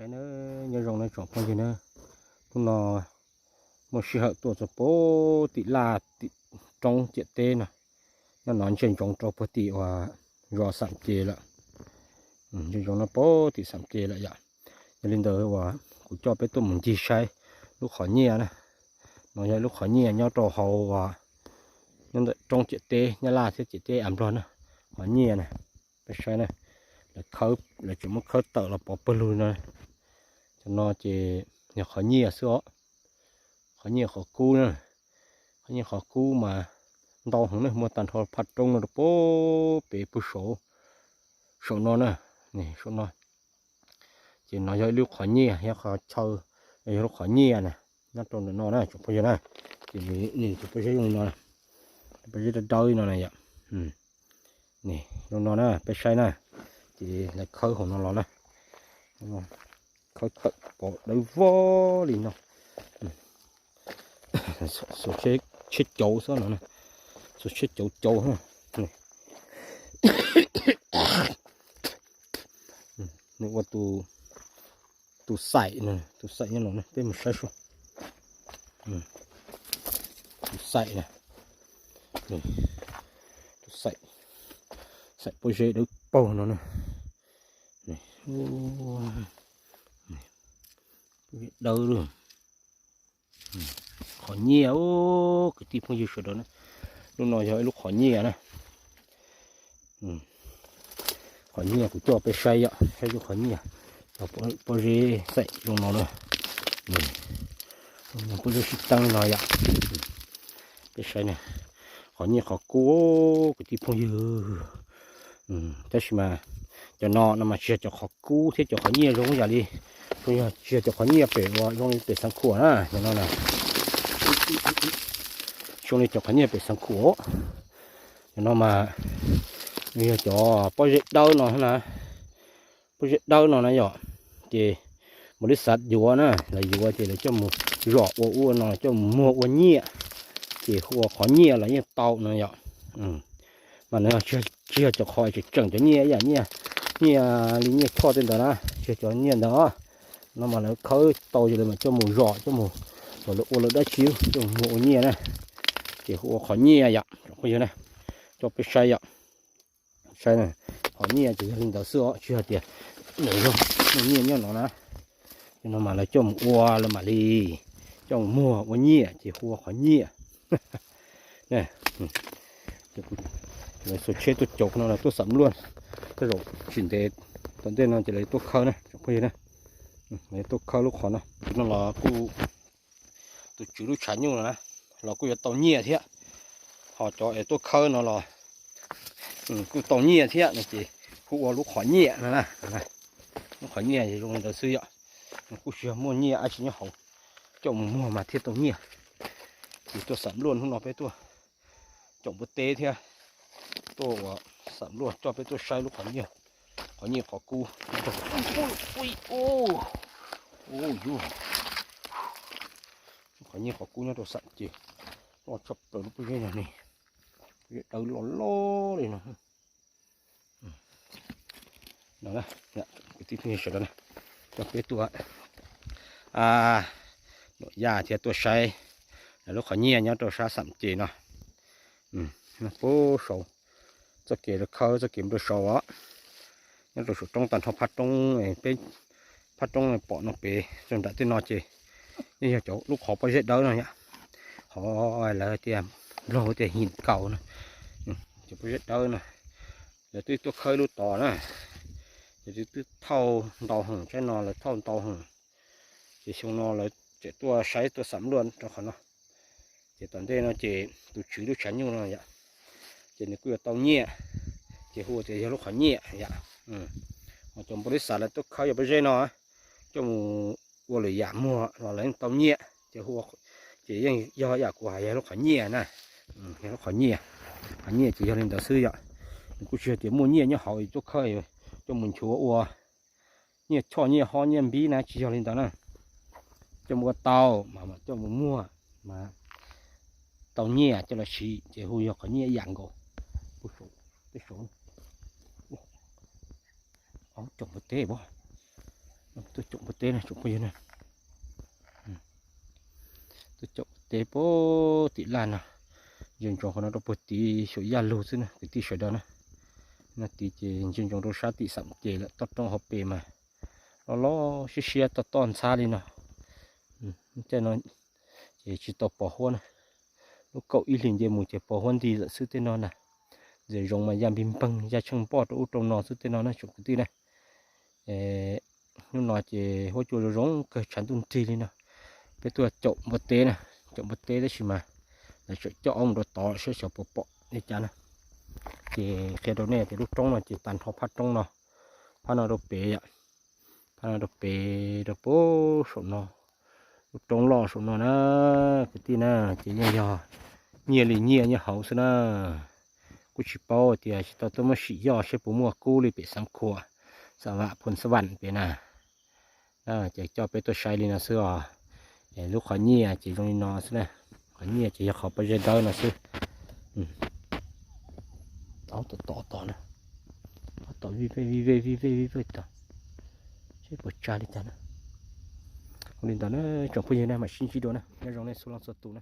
Nyob zoo nawb tsoom phooj ywg na, hnub no muaj sij hawm tuaj txog puag tim laj tim roob ciam teb no, nyob no ntsej ntsoov rau puag tim uas zos Xam Ces lawm. Ntsej ntsoov no puag tim Xam Ces lawm yom. Yog li ntawd uas kuv coj peb tuaj mus ncig saib lub qhov nyiaj na. No yog lub qhov nyiaj nyob rau hauv uas nyob ntawm roob ciam teb Nyab Laj thiab ciam teb Am Nplog na. Qhov nyiaj na, peb saib na, lawv khawb, lawv tseem muab khawb tawm los pov pawg lug no. Cov no ces yog qhov nyiaj xwb os. Qhov nyiaj qhov kub na, qhov nyiaj qhov kub mas ntau heev na, muaj tag nrho phaj roob no rau puag pem puag saum, saum no na, saum no. Ces no yog ib lub qhov nyiaj, yog qhov chaw, yog lub qhov nyiaj na, nyob rau ntawm no na tsoom phooj ywg na. Ces nws tsoom pob zeb zoo li no, pob zeb dawb dawb no na yom. Zoo no na, peb saib na, ces lawv khawb hauv no los na, khawb tawm pov dawb vog li no. Xuas tsheb cauv xwb no, xuas tsheb cauv cauv. Nws ua tus xaim, tus xaim nyob no, peb mus saib sua. Tus xaim na, tus xaim, xaim pob zeb dawb paug no na. Pob zeb dawb lawm. Qhov nyiaj, kwv tij phooj ywg sawv daws na, lub no yog ib lub qhov nyiaj na. Qhov nyiaj kuv coj peb saib yom, saib lub qhov nyiaj, pob zeb xaim zoo no na, pob zeb sib teeb no yom. Peb saib na, qhov nyiaj qhov kub kwv tij phooj ywg. Tab sis mas cov no no mas tsis yog cov qhov kub thiab cov qhov nyiaj zoo yam li, tsis yog cov qhov nyiaj pem uas zoo li pem Xeev Khuam na, cov no na. Zoo li cov qhov nyiaj pem Xeev Khuam, cov no mas yog cov pob zeb dawb no na. Pob zeb dawb no na yom, ces npau li xav yuav na, lawv yuav ces lawv coj mus zom ua ua no, coj mus muag ua nyiaj, ces hu ua qhov nyiaj los yeej tau no yom. Mas nws tsis yog cov qhov tseem tseem cov nyiaj ib yam nyiaj, nyiaj li nyiaj choj tej ntawd na, tsis yog cov nyiaj ntawd. No mas lawv khawb tau ces lawv mam coj mus zom, coj mus, lawv ua lawv dab tsi, coj mus muag ua nyiaj na, ces hu ua qhov nyiaj yom tsoom phooj ywg na. Coj peb saib yom, saib na, qhov nyiaj ces yog li ntawd xwb os, tsis hais tias nws yog nyiaj nyob no na. Ces no mas lawv coj mus ua, lawv mam li coj mus muag ua nyiaj ces hu ua qhov nyiaj. Lawv xuas tsheb tuaj caum no, lawv tuaj xam luaj, tej zaum tsis ntev tom ntej no ces lawv tuaj khawb na tsoom phooj ywg na. Lawv tuaj khawb lub qhov no, no los kuj tus tswv lub tshav nyuj no na, los kuj yuav tau nyiaj thiab. Ho cov es tuaj khawb no los kuj tau nyiaj thiab no ces kuj ua lub qhov nyiaj no na. Lub qhov nyiaj zoo li ntawd xwb yom. Kuj tsis yog muaj nyiaj dab tsi nyob hauv, coj mus muag mas thiaj tau nyiaj. Ces tuaj xam luaj, hnub no peb tuaj caum npua teb thiab tuaj ua xam luaj, coj peb tuaj saib lub qhov nyiaj, qhov nyiaj qhov kub. Qhov nyiaj qhov kub nyob rau Xam Ces, loj tshaj plaws lub pob zeb no ne, pob zeb dawb loj loj li no. No, kwv tij phooj ywg sawv daws na, coj peb tuaj nuam yaj thiab tuaj saib lub qhov nyiaj nyob rau sab Xam Ces no. Puag saud, txoj kev khawb txoj kev mus rau saud os, nyob rau saum roob tag nrho phab roob, peb phab roob pom no pem rau nram tej no ces yeej yog cov lub qhov pob zeb dawb no yom. Qhov lawv tias, Nplog tias him kaus no, cov pob zeb dawb no. Lawv twb tuaj khawb lub tod na, lawv twb thauj ntau heev, tsaib no lawv thauj ntau heev. Ces xyoo no lawv tseem tuaj saib tuaj xam luaj rau qhov no. Ces tom ntej no ces tus tswv lub tshav nyuj no yom, ces nws kuj yuav tau nyiaj, ces hu tias yog lub qhov nyiaj yom. Ho cov npau li xav lawv tuaj khawb yog pob zeb no, coj mus ua lwm yam muag los lawv yeej tau nyiaj, ces hu, ces yeej yog yam kuv hais yog lub qhov nyiaj na. Yog lub qhov nyiaj, qhov nyiaj ces yog li ntawd xwb yom. Nws kuj tsis yog tias muaj nyiaj nyob hauv tuaj khawb coj mus nchuav ua nyiaj choj nyiaj hob nyiaj npib na, tsis yog li ntawd na. Coj mus ua tau mas coj mus muag mas tau nyiaj coj los siv ces hu yog qhov nyiaj ib yam nkaus. Tej saud, ob cov npua teb, Tuaj caum npua teb na tsoom phooj ywg na. Tuaj caum npua teb puag tim laj no. Ntsia ntsoov qhov no rau puag tim xyuas yaj lug xwb na kwv tij sawv daws na. No tid ces ntsia ntsoov rau sab tim xam ces lawm toj roob hauv pes mas loj loj siab siab toj toj ntxhab li no. Tej no ces tsis tau pos huab na. Lub kaum ib hlis nce mus ces pos huab nti lawm xwb tej no na. Ntxim zoo mas yaj npig npeeg yaj tsheej npoj rau ub rau no xwb tej no na tsoom kwv tij na. Hnub no ces huab cua zoo zoo kawg tshav ntuj nrig li no. Peb tuaj caum npua teb na, caum npua teb tab sis mas lawv tseem coj ob mus rau tod saib xyov puas pom li cas na. Ces qhia rau nej tias lub roob no ces tag nrho phab roob no, phab no rau pem yom, phab no rau pem rau puag saum no, lub roob loj saum no na kwv tij na, ces yeej yog nyiaj li nyiaj nyob hauv xwb na. Kuj tsis paub tias tsis tau tuaj muab sim yoj seb puas muaj kub li pem Xeev Khuam, Xa Vam, Phoos Xa Vam pem na. Ces coj peb tuaj saib li no xwb os. Lub qhov nyiaj ces zoo li no xwb na. Qhov nyiaj ces yog qhov pob zeb dawb no xwb. Aub tom tom tom na, aub tom vij vej vij vej vij vej vij vej tom, seb puas tsa li cas na. Ua li ntawd na tsoom phooj ywg na, mam sib ntsib dua na, nyob zoo nej txhua leej txhua tus na.